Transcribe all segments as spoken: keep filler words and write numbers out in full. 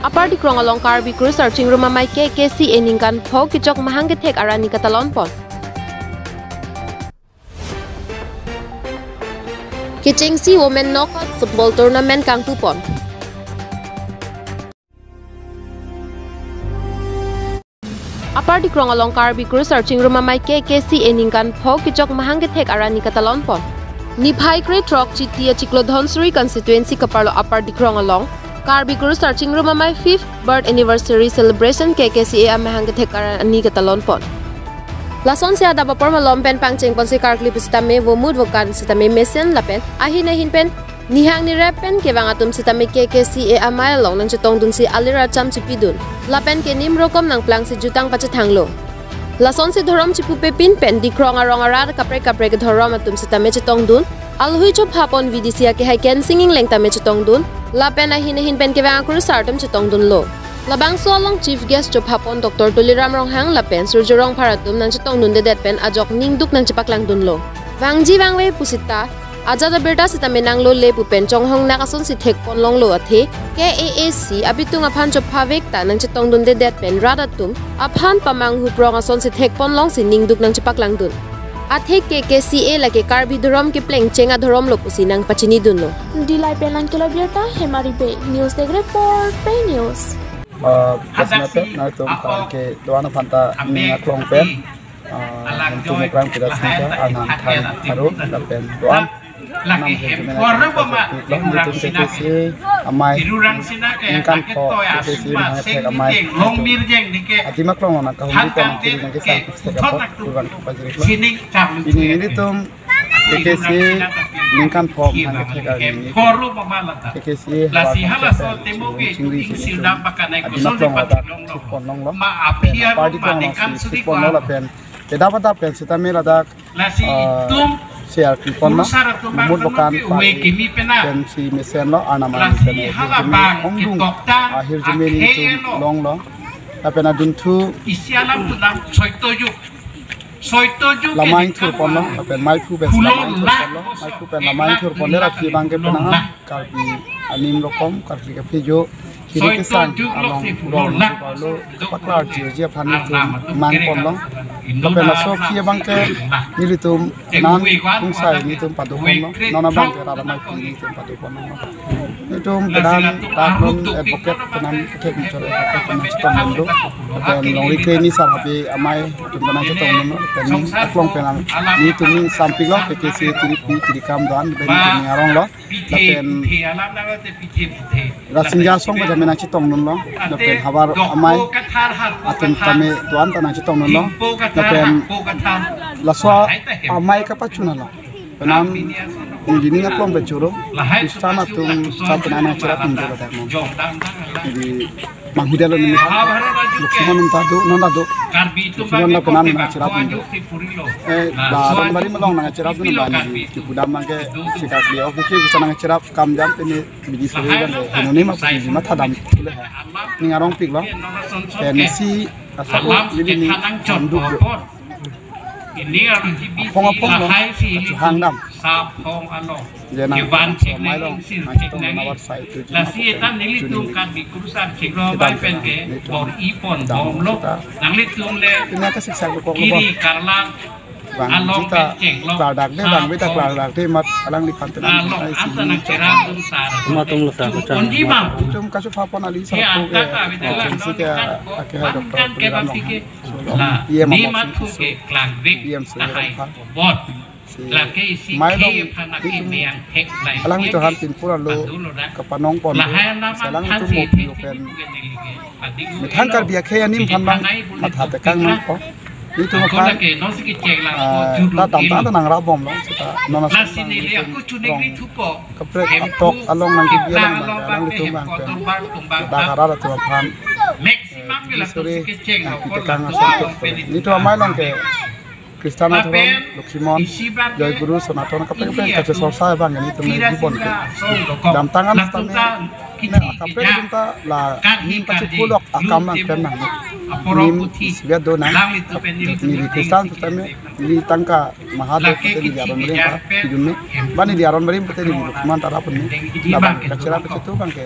Upper Dikrong along Karbi Kurusar Chingrum Amei K K C A ningkan pho kechok mahang kethek arni katalon pon. Kechengsi Women Knockout Football Tournament kangtu pon. Upper Dikrong along Karbi Kurusar Chingrum Amei K K C A ningkan pho kechok mahang kethek arni katalon pon. Niphai kre throk Chiti achiklo Dhansiri constituency kaparlo Upper Dikrong along Karbi Kurusar Chingrum Amei fifth birth anniversary celebration K K C A amahang kethek arni katalon pon. Lasonsi adap apor malom pen pangcheng ponsi karkli pusitame vomut vokan sitame mesen lapen ahin ahin pen nihang nirep pen kevang atum sitame K K C A amei along nangchetongdunsi alir acham chipidun. Lapen ke nim rokom nangplangsi jutang pachethanglo. Lasonsi dhorom chipupe pin pen Dikrong arong arat kaprek kaprek dhorom atum sitame chetongdun. Alhui chopha pon V D C akehai Kensing Engleng tame chetongdun. Lapen ahin ahin pen kevang akurusar atum chetongdunlo. Labangso along chief guest chopha pon Doctor Tuliram Ronghang lapen Surjya Rongphar atum nangchetongdundedet pen ajok ningduk nangchepaklangdunlo. Vangji vangve pusita ajat abirta sitame nanglole pu pen chonghong nak asonsi thekpon longlo athe K A A C abitung aphan chophavek ta nangchetongdundedet pen rat atum aphan pamanghu prong asonsi thekpon longsi ningduk nangchepaklangdun. Athe K K C A lake Karbi dhorom kepleng cheng adhorom lo pusi nangpachinidunlo. Dilai pen nangkelo birta Hemari Bey, News Desk Report, Pei News. Ah, hadak personal si pen, nangtum a-o ke doan aphan ta ning aklong pen, ah, alang hemtu joy mukram kita lahai singka ta anan iphat than ela aru tim lapen doan. Lagi nam hem hemtu mukram koro kita bama singka long Tiruram nitum Sina K K C ke, amei Tiruram Sina ke ningkan ake pho toy K K C asuma mahang seng thek amei dikeng long mir jeng dike. Adim aklong nang kahumri pen nang kiri nang kesang thek apot kurang pajri lo. Sining chang ini ini tum K K C ningkan pho mahang kethek arni. K K C halaso temo ke chingri chingri sir dam pakan ai adim aklong ladak thekpon longlo. Ma aphi pen aro party ma klong ningkan si sudi thekpon lo lapen kedap adap pen sitame ladak, lasi ah, itum C R P pon lo. Mumut bokan pari pen si mesen lo arnam arni pen lasi hala hirjume bang ongdung ketokta ahirjume ni akhei itum lo longlo. Lapen adunthu isi alam tu nang soito juk. Lamai thur pon lo, lapen maiphu pen lamai thur pon lo, maiphu pen lamai thur pon lo, lasi abang ke penang Karbi anim rokom, Karbi kaphejo, kiri kesang along rong lo, paklar jio jia aphan nitum mang pon lo. Lapen laso aphi abang ke nelitum nan kungsai nitum pado pon lo, non abang ke rat amei aphi nitum pado pon lo. Itum penang dak non advocate penang kethek muchor advocate penang chetongdun do. Lapen longri ke ni sar hape amei itum penang chetongdun do. Lapen ning aklong penang nitum ning sampik lo K K C tiri pi tiri kam doan lapen nitum ning arong lo. Lapen Rasinja song pada menang chetongdun lo. Lapen havar amei atum tame doan penang chetongdun lo. Lapen laso amei kapachun lo. Penang ningjining aklong pen choro, Kristan atum sa penang nangcherap ningje ladak non. Jadi manghidalo nini ha, Lokhimon nonta do, nonta do. Lokhimon la penang nangcherap ningje. Eh, la Aronbari malong nangcherap nini bani, kipudam abang ke sikak liok ke bisa nangcherap kam jam pini bidi sore abang ke, henonim apa bidi matha dam le ha. Ning arongpik lo. Pensi asap o, jadi ni chanduk do. Apong apong lo, kachohang dam. Jenang amei along nangchetong navar sai tu jenang. Lasi eta nelitum Karbi Kurusar Chingrum Amei pen ke bor-i pon bom lo. Nanglitum le pini kasiksak lo kok lo kiri karlang along pen chenglo. Bang jita klardak de, bang beta klardak de, mat alangliphan tenang along anta nangcherap dun sar. Matum lo sa kachang. Onji mam. Itum kachopha pon ali sa tu ke, anta ka beda lang si ke, ake hai Doctor Tuliram Ronghang. La, P M ni amok mathu si ke klangvik P M si tahai pha. Bot. Si lake isi amei along ke phana ke itum meyang thek lai alanglitum aphan pinpur arlo kapanong pon. Lahai alam si alanglitum thansi mopi thek open. Methang Karbi akhei anim aphan bang matha tekang nangpo. Itum aphan, ah, ta damtang ta nangrap bom lo. Seta non asong lasi neli aku chuning ri thupo. Kaprek atok along nangkebi alang abang ke alanglitum bang pen. Dak arat atum aphan. Maximum ke latum sore si kecheng nangpi tekang asong tok. Nitum amei along ke Kristan adhorom, Lokhimon, Joy Guru, Sonaton, kaprek kaprek kachesorsa abang ke nitum nangkebon ke. Damtang an sitame ne kaprek atum ta la nim pachipulok akam nangklem nang. Nim isivet do nang. Neli Kristan sitame neli tangka maha do pute neli aron barim ta pidun me. Ba neli aron barim pute neli Lokhimon ta rapun me. Labang kacherap kachetu abang ke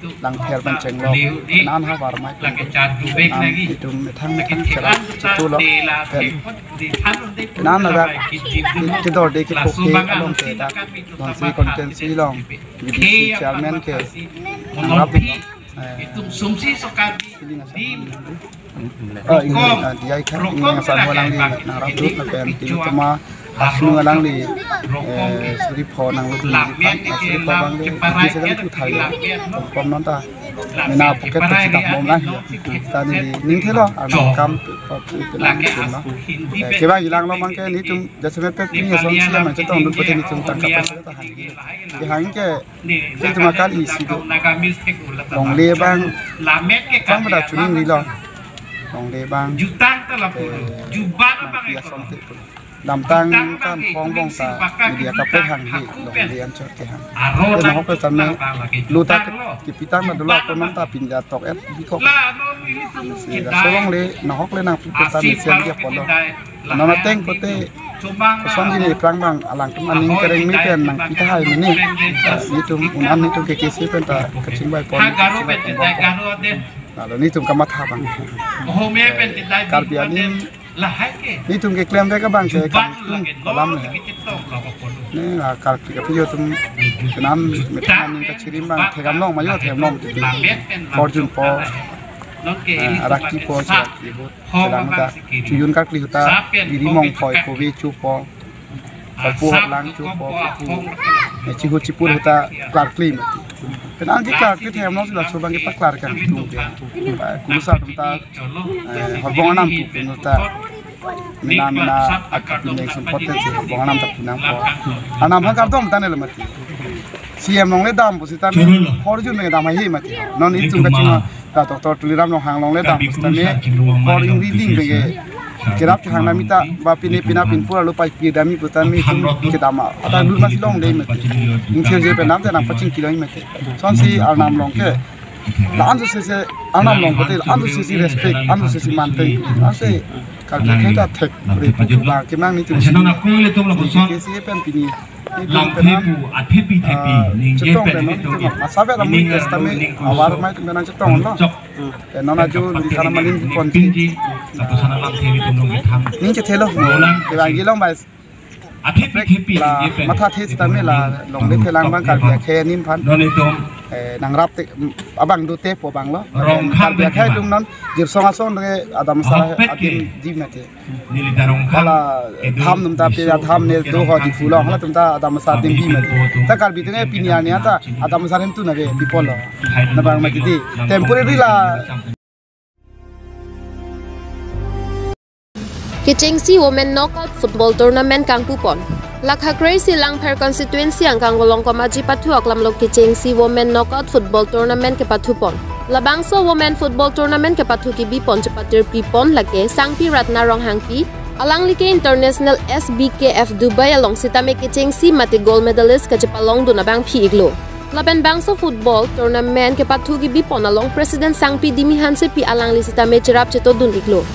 Langpher pen chenglok, nan havar mai pen, nan itum methang methang cherap chetu lo pen, nan ada kedor de kepoke along ke dak Dhansiri constituency along B D C chairman ke nangrap dun lo. Eh, feeling asap. Oh, ini, ah, dia ikan, ini yang sama alangli nangrap dun lapen tini tema asnu alangli, eh, suri pho nanglut ni kan, ah, suri pho abang le, di sedang tu thai le, pom non ta, mena pocket ta chetak bom lang ya. Ta neli ning thelo, arnam akam, pa, pa, pa, lang tum na. Eh, kevang ilang lo abang ke, netum, jasemet pet pini asonsi aman chetong dun pute netum tangkap pet ta hang. Kehang ke, netum akal isi do. Longle abang, abang pada chuning rilo. Longle abang, eh, nangpi asonte pun. Damtang kan phong bong ta media kaprek hanghe longle anchot kehang. Ena hok tame luta kepitang na dolo ako nang ta pinja tok et bikok. Si laso longle nahok le nangpi ta mesen dia polo. Nana teng kote kosong gini prang bang alangtum aning kereng mi pen nangpi tahai mini. Netum un-an netum ke kesi pen ta kachingvai pon. Lalu netum kamatha abang. Karbi aning netum keklem vek abang ke kangtung kolam le. Ne la Karbi kaphi atum kenan methang aning kachirim abang thekdam long ma yo thekdam long titi. Fortune po, eh, araki po, cherap kehut, chelang ta, chojun karkli ahut ta, biri mongphoi, kove chupo, kapu hoklang chupo, kapu, eh, chihut chipur ahut ta klarkli mati. Penang ke klarkli thekdam long si laso abang ke paklar kangtung ke. Ba, kurusar atum ta, eh, horbong anam pu punu ta. Mena mena akapin yang sempat si horbong anam ta pu nangpo. Anam ha kardom ta ne le mati. C M along le dam pusitame, fortune le dam hai mati. Non itum kachingvai ta Doctor Tuliram Ronghang along le dam pusitame, for in reading bege. Cherap chehang dam ta, ba pine pina pinpur alu pai pi dam pu tame itum kedam a. Ata dul mas long dei mati. Ingthir je pen dam te nangpachingki dei mati. Sonsi arnam along ke. La-an sese, arnam along kote, la-an sese respect, la-an sese manteng. Ase, kaki khe ta thek, re pu ba, kemang netum. Ase non aku le tum la boson. Kesi pen pini. Langphi pu, athe pi the pi, ah, ningje chetong pen pen netum. Asap ya lamun testame, awar mai tum nang chetong lo. Chok. Eh, non ajo, lun kana malin pon. Pinji, satu sana langphi netum long ketham. Ning chethelo. Dolang. Kevang gilong bai. Athe pi the pi la ningje pen. Matha the sitame la longle phelang abang Karbi akhei anim aphan. Non itum. Eh, nangrap te, abang do te po abang lo. Rong Karbi akhei atum non, jirsong ason re adam asar ahok pet adim ke di mati. Neli ta Rongkhang. Hala edu dham atum ta pe isu dham ne do ho di phulo, hala atum ta adam asar adim di mati. Ta Karbi atum ne pini arni ta adam asar hem tu na ve people lo. Na abang mati di. Temporary la. Kechengsi Women Knockout Football Tournament kangpupon. Lakha kre-isi Langpher constituency angkang Volongkom Aji pathu aklam lo kechengsi Women Knockout Football Tournament kepathupon. Labangso Women Football Tournament kepathu kebipon chepatir pipon lake Sangpi Ratna Ronghangpi, alangli ke International S B K F Dubai along sitame kechengsi mate gold medalist kachepalongdun abangphi iklo. Lapen bangso football tournament kepathu kebipon along President Sangpi Dimi Hansepi alangli sitame cherap chetodun iklo.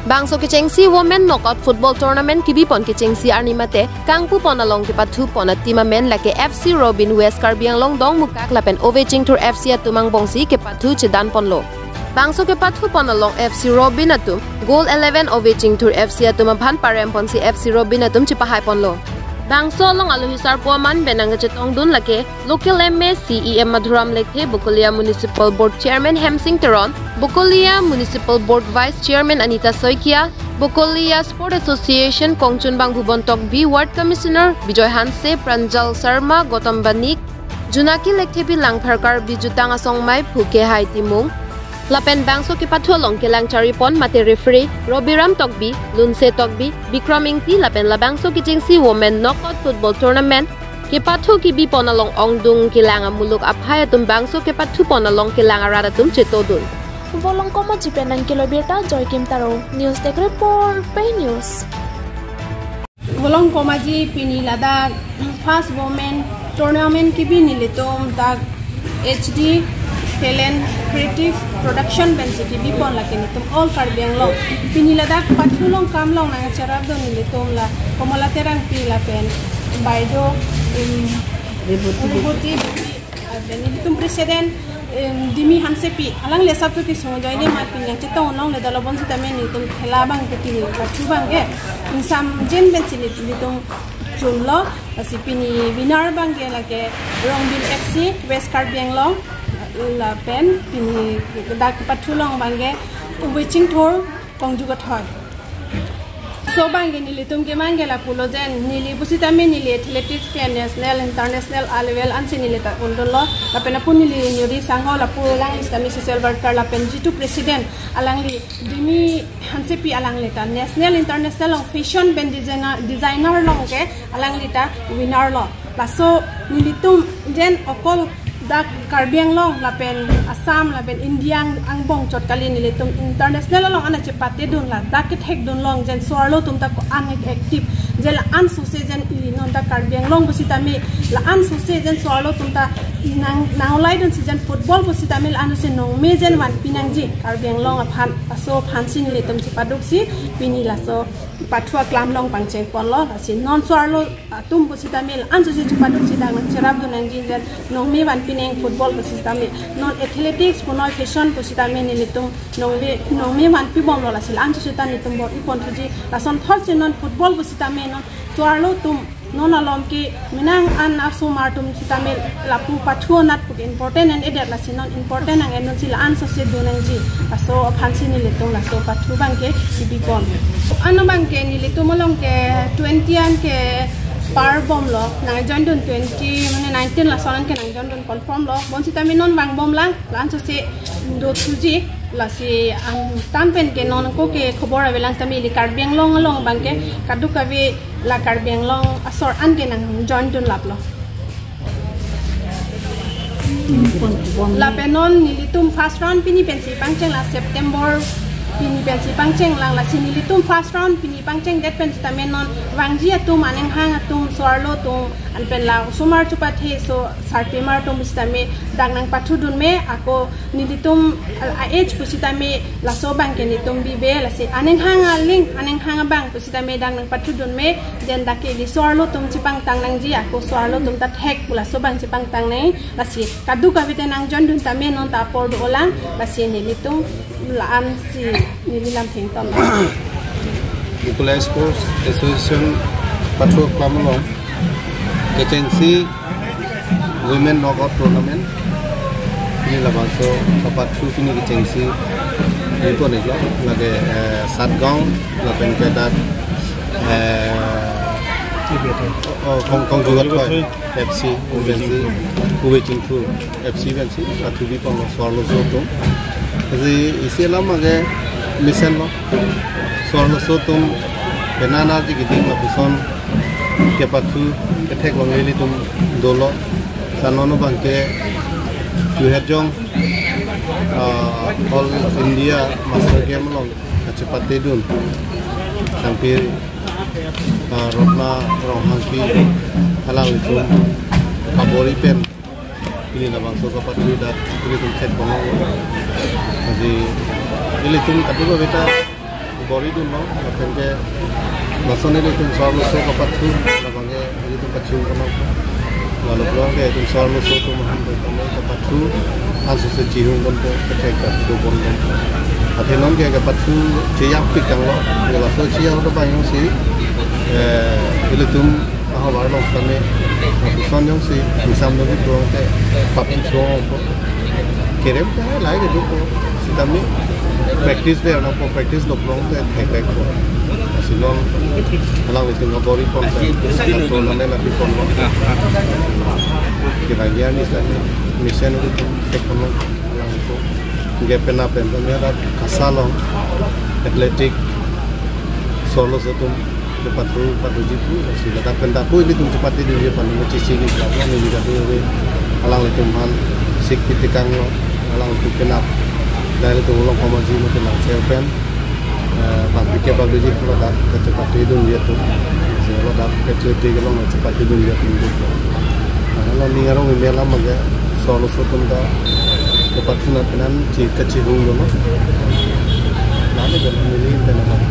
Bangso kechengsi Women Knockout Football Tournament kebipon kechengsi arni mate kangpupon along kepathupon a-team amen lake F C Robin West Karbi Anglong Dongmukak lapen Ove Chingthur F C atum angbongsi kepathu chedanponlo. Bangso kepathupon along F C Robin atum goal eleven Ove Chingthur F C atum aphan paremponsi F C Robin atum chepahaiponlo. Bangso along alohi sarpo aman pen nangkachetongdun lake local M A C E M Madhuram Lekthe, Bokolia Municipal Board Chairman Hemsing Teron, Bokolia Municipal Board Vice Chairman Anita Saikia, Bokolia Sport Association Kongchunbang Bhuban Tokbi, Ward Commissioner Bijoy Hanse, Pranjal Sharma, Gautam Banik, Junaki Lekthepi, Langpher Karbi Jutang Asongmai Phuke Hai Timung, lapen bangso kepathu along kelang charipon mate referee Robiram Tokbi, Lunse Tokbi, Bikram Ingti lapen labangso kechengsi Women Knockout Football Tournament kepathu kebipon along ongdung kelang amuluk aphai atum bangso kepathupon along kelang arat atum chetodun. Volongkom Aji pen nangkelo birta Joy Kim Taro, News Desk Report, Pei News. Kolong komaji pini ladak first women tournament kebi nelitum dak H D Talent Creative Production pensi kebipon lake nelitum all Karbi Anglong. Pini ladak pathu along kam along nangcherapdun nelitum la Komola Terangpi lapen Baido, um, Reboti. Reboti Devi. Lapen nelitum president, em, Dimi Hansepi, alangli asap tu kesung ajoine ma pini nangchetong along le dalobon sitame nelitum khela abang ke pini pathu abang ke ingsam jen pensi nelitum chunlo. Lasi pini winner abang ke lake Rongbin F C West Karbi Anglong, lapen pini dak pathu along abang ke Uwe Chingthur Kongju Kathoi. So abang ke nelitum ke abang ke lapulo jen neli pusitame neli athletics ke national, international a level ansi neli ta undunlo. Lapen lapu neli Nyuri Sangho lapu alang sitame social worker lapen jitu president alangli Dimi Hansepi alangli ta national, international along fashion pen designer, designer along ke alangli ta winner lo. Laso nelitum jen okol dak Karbi Anglong lapen Assam lapen India ang-, angbong chot kali, nelitum international along an chepatedun ladak kethekdun along jen so-arlo atum ta ko-an active, jen la-an sose jen ili non ta Karbi Anglong pusitame la-an sose jen so-arlo atum ta nang, nang-olaidunsi jen football pusitame la-an sose nongme jen vanpi nangji Karbi Anglong aphan. Laso aphansi nelitum chepaduksi pini laso pathu aklam along pangchengponlo. Lasi non so-arlo atum pusitame la-an sose chepaduksi dak nangcherapdun nangji jen nongme vanpi nang football pusitame, non athletics punoi fashion pusitame nelitum nongme, nongme vanpibomlo. Lasi la-an sose ta nelitum bor-ipon thuji. Lason thotsi non football pusitame non so-arlo atum non alom ke menang an asomar atum sitame lapu pathu anat pu ke important an-edet, lasi non important nang-endunsi la-an sose dun nangji. Laso aphansi nelitum laso pathu abang ke kebipon. Ano abang ke nelitum along ke twenty an ke parbomlo, nangjoindun twenty, mane nineteen lason an ke nangjoindun confirm lo. Bonsitame non vangbomlang, la-an sose dothuji. Lasi antan pen ke non ako ke khobor avelang sitame ili Karbi Anglong along abang ke kadokave la Karbi Anglong asor an ke nangjoindun laplo. Lapen non nelitum first round pini pensi pangcheng, la September pini pensi pangchenglang. Lasi nelitum first round pini pangchengdet pen sitame non vangji atum, anenghang atum, so-arlo atum, anpen la osomar chepathe, so sarpimar atum sitame dak nangpathudunme, ako nelitum a-age pusitame laso abang ke nelitum bibe, lasi anenghang aling, anenghang abang pusitame dak nangpathudunme, jen dak ke ili so-arlo atum chepangtang nangji, ako so-arlo atum ta thek pu laso abang chepangtang nang. Lasi kadokave ta nangjoindun tame, non ta apor dolang. Lasi nelitum la-ansi neli lam thengtom. Bukula Sports Association pathu aklam along kechengsi Women Knockout Tournament pini labangso kapathu pini kechengsi nipon iklo, lake, eh, Satgaon lapen ke dak, eh, oh, Kong, Kongju Kathoi F C, Uwe Chingthur. Uwe Chingthur F C pensi pathu bipon lo so-arloso atum. Lasi isi alam age mesenlo, so-arloso atum penang nangji keding lapuson kepathu ketheklong ilitum dolo. Lasi non abang ke Chuherjong, ah, All India Master Game along kachepatedun sangpir, ah, Rotna Ronghangpi alanglitum abor-i pen pini labangso kapathu dak ilitum thekponlo. Lasi ilitum kadokave ta bor-idunlo, lapen ke lason ilitum so-arloso kapathu labang ke ilitum pachun kono. Lalu pulang ke itum so-arloso atum ahan pen tame kapathu ansose chihung ponpo, kethek kapathu ponpo. Athe non ke kapathu cheyapik tanglo, ke laso cheyap lo abang jongsi, eh, ilitum ahovar along sitame, lapuson jongsi ingsam nangji pulote papi chongpo. Kerem ta lahai ke dopo. Sitame practice le nangpo, practice lo pulote thekthekpo. Lasi non alanglitum abor-i pon, tournament abor-i ponlo. Kita gia ni sitame mesen ilitum thekponlo alanglitum. Ke penap pen tame dak KASA along athletic so-arloso atum kepathu, pathuji pu, lasi ladak pen dak pu ilitum chepatedunji aphan me chisi ni kelak ni kadokave alanglitum aphan sik pitikanglo, alanglitum penap. Dak ilitum Kolong komaji mate nangchel pen, eh, bang pikir bang duji pu ladak kachepatedunji atum. So, Ladak kachethe kelong chepatedun dia tinggi. Karena ning arong email ama ke solo sotun ka kepatuna penan ci kacihung dolo. Lalu dan ini penan